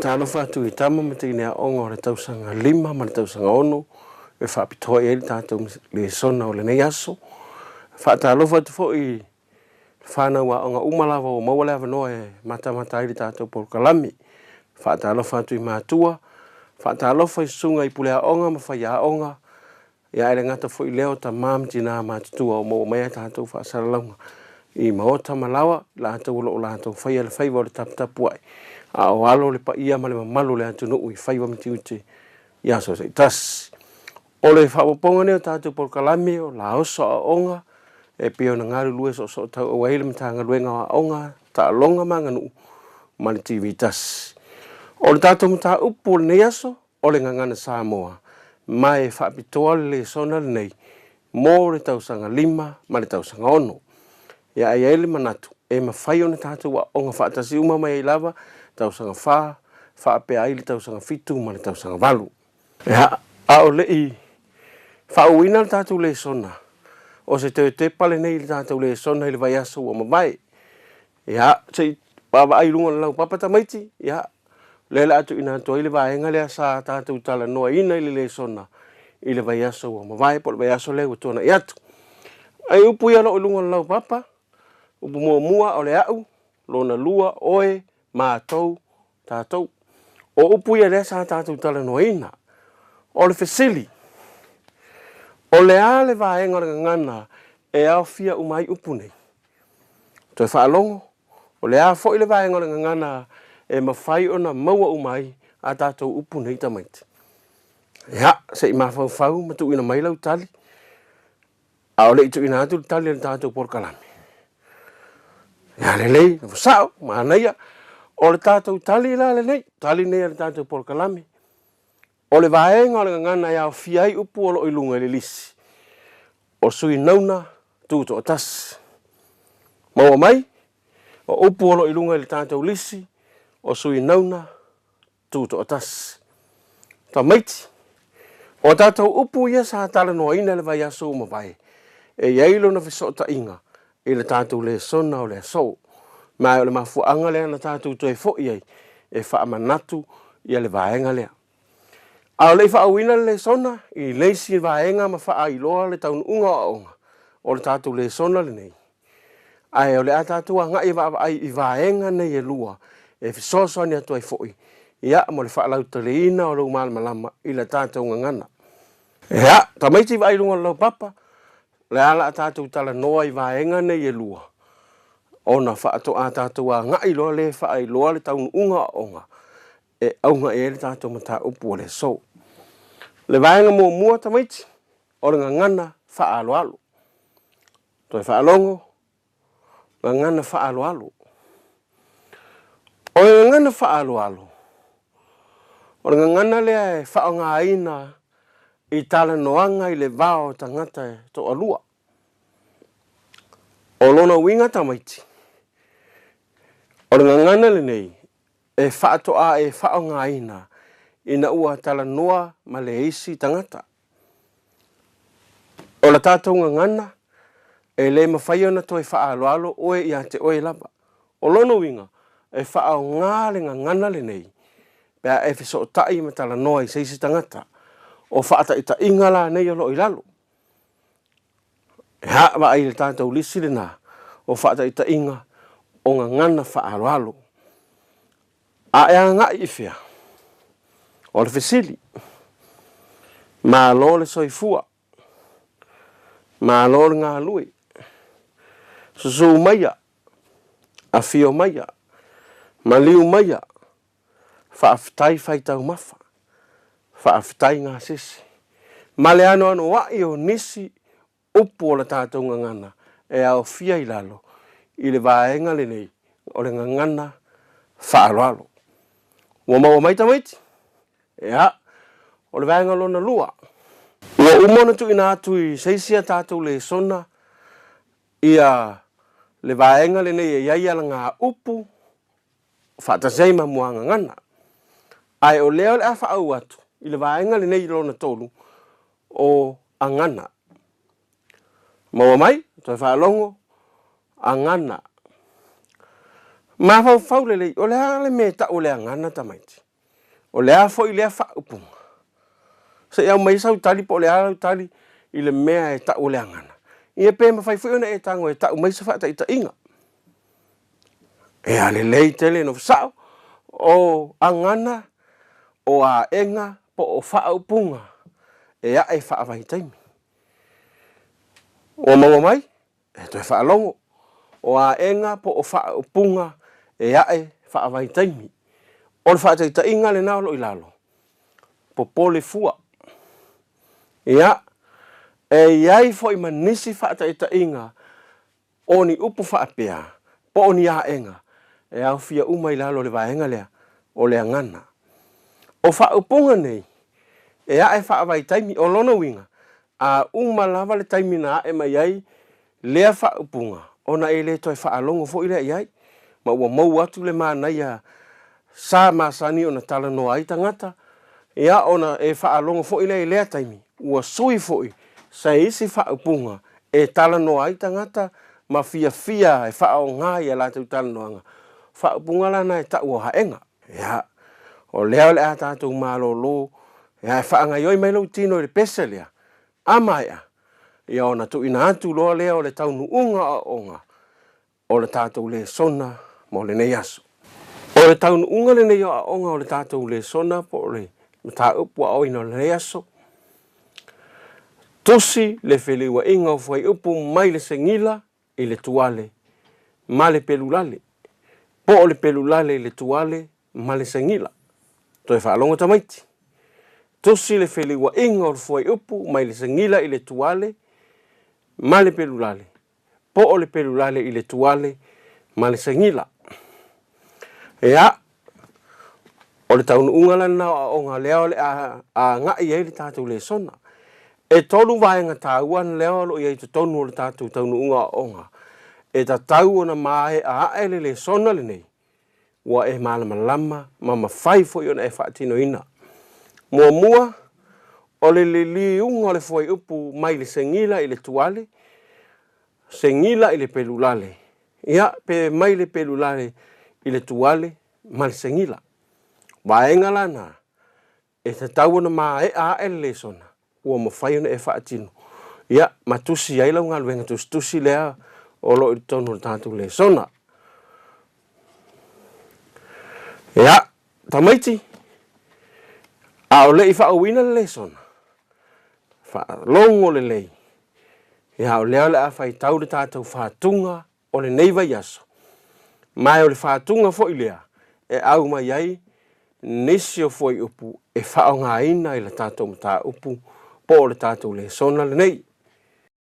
Faatalofa atu i tama ma teine aoga o le tausaga 5 ma le tausaga 6 e faapitoa i ai le tatou lesona o lenei aso. Faatalofa atu foi i fanau aoga uma lava ua maua le avanoa e matamata ai le tatou polokalame. Faatalofa atu i matua, faatalofa i susuga i pule aoga ma faiaoga, ia ae le gata foi i lea o tama ma tina matutua o maua mai a tatou faasalalauga i maota ma laoa, i latou o lo o latou faia le faiva o le taputapuai, a o alo le paia ma le mamalu o le atunuu i faiva ma tiute i aso taitasi. O le faaopoopoga lenei o tatou polokalame o laoso aoaoga e pei ona galulue soosootauau ai le Matagaluega o Aoga, Taaloga ma Aganuu ma le TV1. O le tatou mataupu o lenei aso, o le Gagana Samoa, ma e faapitoa le lesona lenei mo le tausaga 5 ma le tausaga 6. Ia ae i ai le manatu e mafai ona tatou aooga faatasi uma mai ai lava tausaga 4 faapea ai le tausaga 7 ma le tausaga 8. Ia, a o le i faauuina le tatou lesona, o se toe tepa lenei i le tatou lesona i le vaiaso ua mavae. Ia, se i vaavaai i luga o le laupapa tamaiti, ia, lea o le a tuuina atu ai le vaega lea sa tatou talanoaina i le lesona i le vaiaso ua mavae po o le vaiaso lea ua tuanai atu. Ai upu ia o lo o i luga o le laupapa, upu muamua o le a'u, lona lua, oe, matou, tatou. O upu ia lea sa tatou talanoaina. O le fesili, o le a le vaega o le gagana e aofia uma ai upu nei? Toe faalogo, o le a foi le vaega o le gagana e mafai ona maua uma ai a tatou upu nei tamaiti? Ia, se i mafaufau ma tuuina mai lau tali, a o le i tuuina atu le tali a le tatou polokalame. Ia lelei, ua sao, manaia. O le tatou tali la lenei, tali nei a le tatou polokalame, o le vaega o le gagana e aofia ai upu o lo o i luga i le lisi, o sui nauna tutoatasi. Maua mai, o upu o lo o i luga i le tatou lisi, o sui nauna tutoatasi. Tamaiti, o a tatou upu ia sa talanoaina i le vaiaso ua mavae, e i ai lona fesootaiga i le tatou lesona o le aso. Ma o le mafuaaga lea na tatou toe foi ai e faamanatu ia le vaega lea. A o le i faauuina le lesona i le isi vaega ma faailoa le taunuuga o aoga o le tatou lesona lenei, Ae o le a tatou agai e vaavaai i vaega nei e lua e fesoasoani atu ai foi ia mo le faalauteleina o lou malamalama i la tatou gagana. Ia, tamaiti vaai i luga o le laupapa, o le a la a tatou talanoa i vaega nei e lua ona faatoa tatou agai loa lea e faailoa le taunuuga o aoga e auga i ai le tatou mataupu o le aso. Le vaega muamua tamaiti, o le gagana faaaloalo. Toe faalogo, gagana faaaloalo. O le gagana faaaloalo, o le gagana lea e faaaogaina i talanoaga i le va o tagata e toalua. O lona uiga tamaiti, o le gagana lenei e faatoa e faaaogaina ina ua talanoa ma le isi tagata. O la tatou gagana, e le mafai ona toe faaaloalo oe ia te oe lava. O lona uiga, e faaaoga le gagana lenei pe a e fesootai ma talanoa i se isi tagata. O faataitaiga la nei o lo o i lalo. E haa vaai i le tatou lisi lena o faataitaiga o gagana faaaloalo. A e agai i fea? O le fesili. Malo le soifua. Malo le galue. Susu maia. Afio maia. Maliu maia. Faafetai fai taumafa. Faafetai gasese. Ma le anoanoai o nisi upu o le tatou gagana e aofia i lalo i le vaega lenei o le gagana faaaloalo. Ua maua mai tamaiti? Ea, o le vaega lona lua. Ua uma ona tuuina atu i se isi a tatou lesona ia le vaega lenei e i ai alagaupu faatasi ai ma muagagana. Ae o lea o le a faauu atu i le vaega lenei lona tolu o agana. Maua mai, toe faalogo, agana. Mafaufau lelei, o le a le mea e tau o le agana tamaiti? O le a foi lea faaupuga? Se i aumai sau tali po o le a lau tali i le mea e tau o le agana. Ia pe mafai foi ona e tago e tau mai se faataitaiga. Ia lelei tele nofo sao, o agana, o aega po o faaupuga e ae faavaitaimi. Ua maua mai? E toe faalogo, o aega po o faaupuga e ae faavaitaimi. O le faataitaiga lena o lo o i lalo, popole fua. Ia, e i ai foi ma nisi faataitaiga o ni upu faapea po o ni aega e aofia uma i lalo o le vaega lea o le agana. O faaupuga nei, e ae faavaitaimi, o lona uiga, a uma lava le taimi na ae mai ai lea faaupuga, ona e le toe faalogo foi lea i ai, ma ua mou atu le manaia sa masani ona talanoa ai tagata, ia ona e faalogo foi lea i lea taimi, ua sui foi se isi faaupuga e talanoa ai tagata ma fiafia e faaaoga i a latou talanoaga, faaupuga la na e tau o aega. Ia, o lea o le a tatou malolo, ia e faagaoioi mai lou tino i le pese lea, a maea, ia ona tuuina atu loa lea o le taunuuga o aoaoga o le tatou lesona mo lenei aso. O le taunuuga lenei o aoaoga o le tatou lesona po o le mataupu aoaoina o lenei aso, tusi le feliuaiga o fuaiupu mai le segila i le tuale ma le pelulale, po o le pelulale i le tuale ma le segila. Toe faalogo tamaiti. Tusi le feliuaiga o le fuaiupu mai le segila i le tuale ma le pelulale, po o le pelulale i le tuale ma le segila. Ia, o le taunuuga la lena o aoaoga lea o le a agai ai le tatou lesona. E tolu vaega taua lea o lo o i ai i totonu o le tatou taunuuga o aoaoga e tatau ona maea ae le lesona lenei ua e malamalama ma mafai foi ona e faatinoina. Muamua, o le liliuga o le fuaiupu mai le segila i le tuale, segila i le pelulale, ia, pe mai le pelulale i le tuale ma le segila. Vaega la na, e tatau ona maea ae le lesona ua mafai ona e faatino, ia, ma tusi ai lau galuega tusitusi lea o lo o i totonu o le tatou lesona. Ia, tamaiti, a o le i faaauina le lesona, faalogo lelei, ia o lea o le a faitau le tatou fatuga o lenei vaiaso, ma o le fatuga foi lea e aumai ai nisi o fuaiupu e faaaogaina i le tatou mataupu po o le tatou lesona lenei.